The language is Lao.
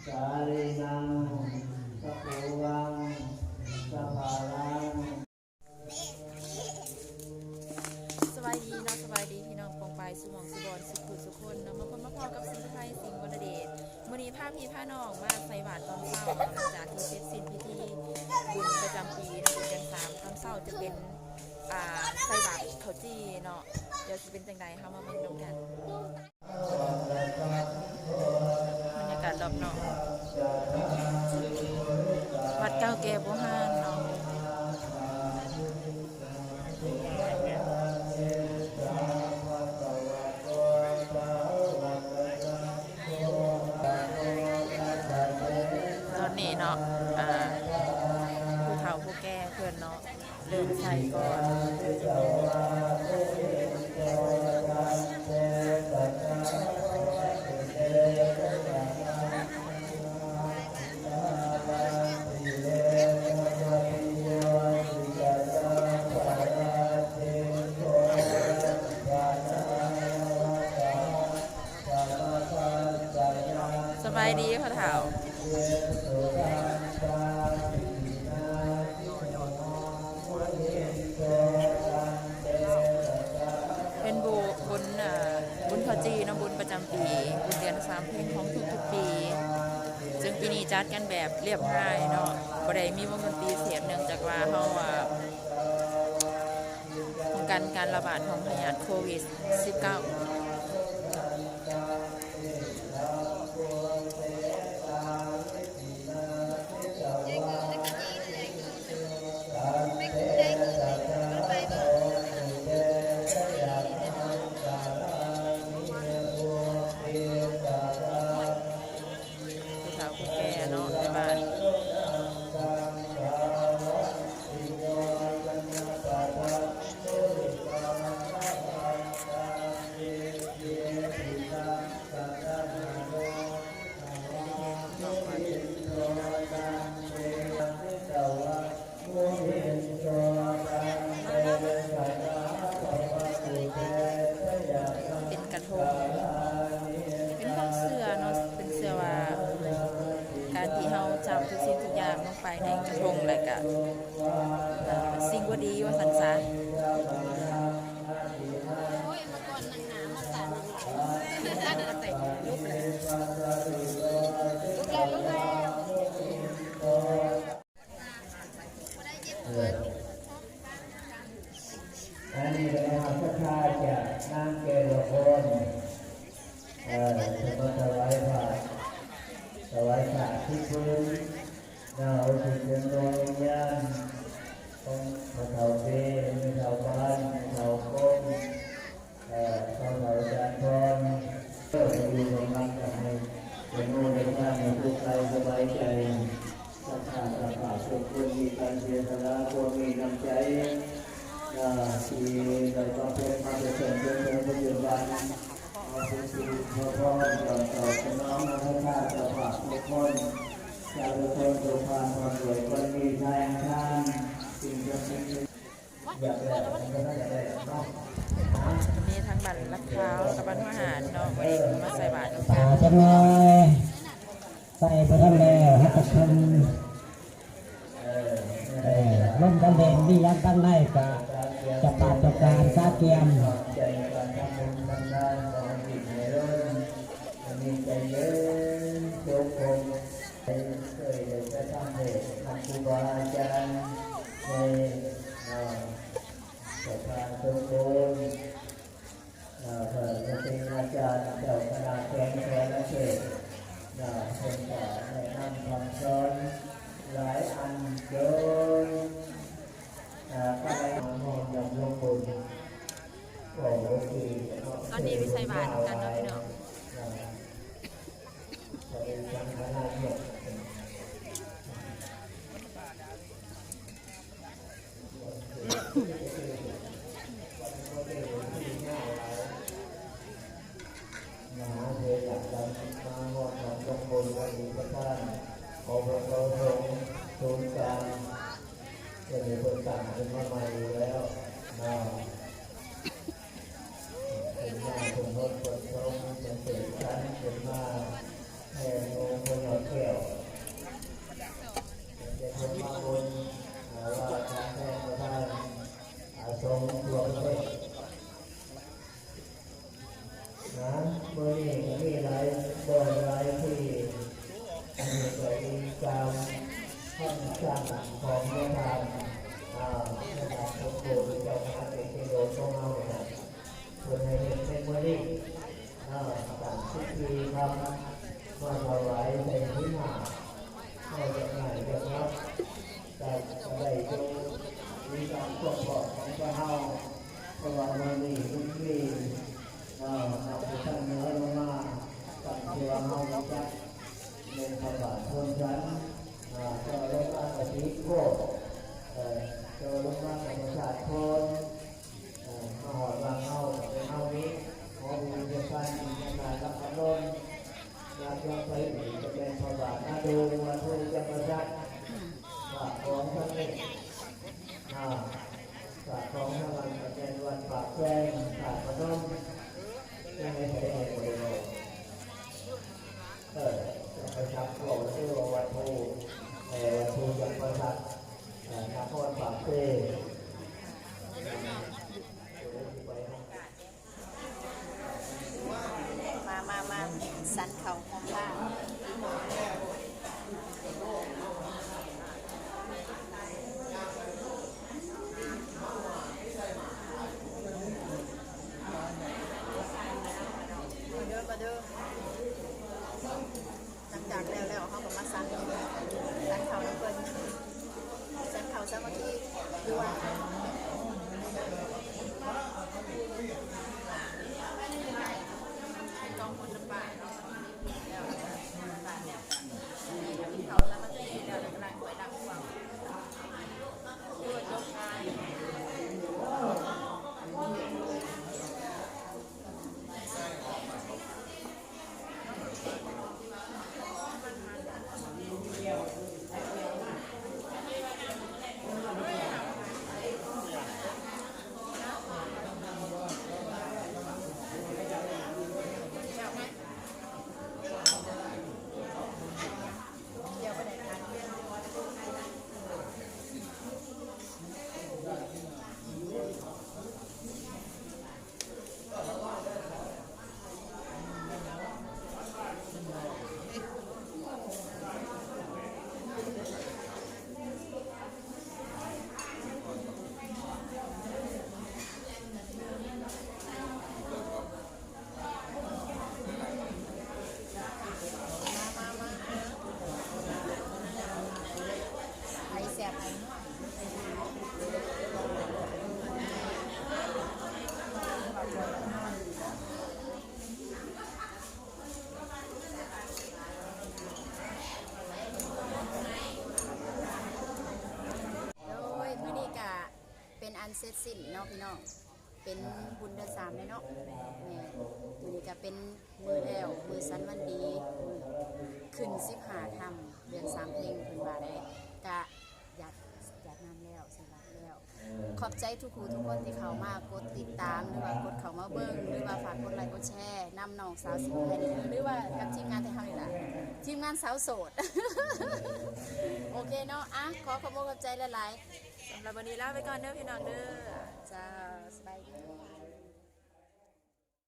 ສາລີນັງ ສະພູວັງ ສະພາລັງ. ສະບາຍດີເນາະ ສະບາຍດີພີ່ນ້ອງປ້ອງປາຍ ສູ່ໝ່ອງສູ່ບ່ອນ ສູ່ຜູ້ສູ່ຄົນເນາະ. ມາພົບມາພໍ້ກັບສິງໄທ ສິງວໍລະເດດ. ມື້ນີ້ພາພີ່ພານ້ອງມາໃສ່ບາດຕອນເຊົ້າ ຫຼັງຈາກທີ່ເສັດສິ້ນພິທີບຸນປະຈຳປີເນາະ ເດືອນສາມ ຕອນເຊົ້າຈະເປັນ ອ່າ ໃສ່ບາດເຂົ້າຈີ່ເນາະ. ດຽວຊິເປັນຈັ່ງໃດ ເຮົາມາເບິ່ງນຳກັນ. ບັນຍາກາດລອບນອກ ວັດເກົ່າແກ່ບູຮານເນາະ. ຕອນນີ້ເນາະ ອ່າ ຜູ້ເຖົ້າຜູ້ແກ່ເພິ່ນເນາະ ເລີ່ມໃສ່ກ່ອນ. ສະບາຍດີພໍ່ເຖົ້າ. ເປັນບຸ ບຸນ ເອີ ບຸນເຂົ້າຈີ່ເນາະ ບຸນປະຈຳປີ ບຸນເດືອນສາມເພັງຂອງທຸກໆປີ ເຊິ່ງປີນີ້ຈັດກັນແບບລຽບງ່າຍເນາະ ບໍ່ໄດ້ມີວົງດົນຕີເສບ ເນື່ອງຈາກວ່າເຮົາ ປ້ອງກັນການລະບາດຂອງພະຍາດໂຄວິດສິບເກົ້າ. ຜູ້ເຖົ້າຜູ້ແກ່ເນາະ ໃນບ້ານ. ເປັນກະທົງ ເປັນຄວາມເຊື່ອເນາະ ເພິ່ນເຊື່ອວ່າການທີ່ເຮົາຈັບທຸກສິ່ງທຸກຢ່າງລົງໄປໃນກະທົງ ແລ້ວກະ ເອີ ສິ່ງບໍ່ດີວ່າຊັ້ນຊະ. ເອີ ອັນນີ້ກໍມາສັດທາຈາກນາງແກ້ວລະຄອນ ເອີ ເພິ່ນມາຖວາຍຜ້າ ຖວາຍຜ້າສິບຜືນ ເນາະ ອຸທິດເຖິງດວງວິນຍານຂອງພໍ່ເຖົ້າເປ ແມ່ເຖົ້າບານ ແມ່ເຖົ້າກົບ ເອີ ພໍ່ເຖົ້າຈານພອນ ເອີ ຢູ່ກັບມັນກໍໃຫ້ເປັນໂອເປັນທາງ ໃຫ້ຜູ້ໄກສະບາຍໃຈ ສັດທາເຈົ້າພາບທຸກຄົນມີການເສຍສະຫຼະ ຄວາມມີນ້ຳໃຈ ເອີ ທີ່ໄດ້ບຳເພັນມາແຕ່ຕົ້ນຈົນເຖິງປັດຈຸບັນ ຂໍເປັນສິລິພອນ ຕອບສະໜອງອະນຸພາເຈົ້າພາບທຸກຄົນ ຊາວທຸກຄົນ ທຸກທ່ານ ພ້ອມດ້ວຍຄົນມີທານ ສິ່ງສັກສິດ ມີທັງບ້ານລາດພຮ້າວກັບບ້ານຫົວຫາດເນາະ ມື້ນີ້ກໍມາໃສ່ບາດນຳກັນ. ຈັກໜ່ອຍໃສ່ບໍ່ທັນແລ້ວ ຮັກກັນເພິ່ນ ເອີ ລົມກັນແດດມີຫຍັງທາງໃນກະຈະປາດຈະການກະກຽມ ໃຈການທຳບຸນທຳທານຂອງກິນໃນເຮືອນ ໃຫ້ມີໃຈເຢັນສຸກຄົນ ໃຫ້ເຄີຍໄດ້ໄປຟັງເທດນຳຄູບາອາຈານໃນ ເອີ ສະຖານສົມບູນ ເອີ ເພິ່ນເປັນອາຈານເຈົ້າຄະນະແຂວງສະຫວັນນະເຂດ ເພິ່ນກໍແນະນຳຄຳສອນຫຼາຍອັນເກີນ ເອີ ກໍໄດ້ມາຮ່ວມດຳລົງບຸນ ກໍໂອເຄເນາະ ຕອນນີ້ໄປໃສ່ບາດນຳກັນເນາະພີ່ນ້ອງ. ເອີ ມະຫາເຖລະມາຮອດນຳສົມບູນປະດິດປະທານ ຂອງພະເຈົ້າສົງສູນກາງ ເພິ່ນໃຫ້ເພິ່ນຕັ້ງຂຶ້ນມາໃໝ່ຢູ່ແລ້ວເນາະ. ເພິ່ນມາເພິ່ນຫົດເພິ່ນສົງເພິ່ນເສກສັນຂຶ້ນມາ ແທນອົງພະຍອດເທ ພະບາດພົນສັນ ເຈົ້າລົງມາກະສິໂຄດ ເຈົ້າລົງມາກະປະຊາດໂພນ ເອີ ມາຮອດບ້ານເຮົາກະເປັນເຮົານີ້ ຂໍບຸນເປັນພັນ ມີອາການລັກອາລົມ ຍາມຢອກໄຟອີກກະແມ່ນພະບາດນາດູ ວັດພູຈຳປາສັກ ປາກຂອງທາງນີ້ ອາ ປາກຂອງທາງນັ້ນກະແມ່ນວັດປາກແຊງ ທາດພະນົມ ຍັງໃນໃສແດ່ບໍ່ໄດ້ບອກ. ເອີ ຈຳປາສັກ ເວົ້າຊື່ວ່າວັດພູ ເອີ ວັດພູຈຳປາສັກ ເອີ ນະຄອນປາກເຊ. ມາ ມາ ມາ ສັນເຂົ້າຮ່ວມທາງ. ມາເດີ ມາເດີ ຫຼັງຈາກແລ້ວແລ້ວ ເຮົາກະມາສັນ ສັນເຂົ້ານຳເພິ່ນ ສັນເຂົ້າສາມັກຄີ ຫຼືວ່າ ກອງບຸນນຳປາເນາະ ແລ້ວ ເຂົ້າສາມັກຄີແລ້ວ ແລ້ວກະໄດ້ໄປດັບພວກ ຄືວ່າຈົບງານ. ມາ ມາ ມາ ໃຜແຊບໃຜນົວ. ໂດຍ ມື້ນີ້ກະເປັນອັນເສັດສິ້ນເນາະພີ່ນ້ອງ ເປັນບຸນເດືອນສາມແລ້ວເນາະ. ແມ່ນ ມື້ນີ້ກະເປັນມື້ແລ້ວ ມື້ສັນວັນດີ ມື້ຂຶ້ນສິບຫ້າຄ່ຳ ເດືອນສາມເພັງ ເພິ່ນວ່າໄດ໋ ກະຢາດ ຢາດນ້ຳແລ້ວ ສຳລັບແລ້ວ. ຂອບໃຈທຸກຜູ້ທຸກຄົນທີ່ເຂົ້າມາກົດຕິດຕາມ ຫຼືວ່າກົດເຂົ້າມາເບິ່ງ ຫຼືວ່າຝາກກົດໄລກົດແຊນຳນ້ອງສາວສີວິໄລ ຫຼືວ່າກັບທີມງານໄທເຮົານີ້ລະ ທີມງານສາວໂສດ. ໂອເຄເນາະ ອະ ຂໍຂອບອົກຂອບໃຈຫຼາຍໆ. ສຳລັບວັນນີ້ລາໄປກ່ອນເດີພີ່ນ້ອງເດີ. ເຈົ້າ ສະບາຍດີ.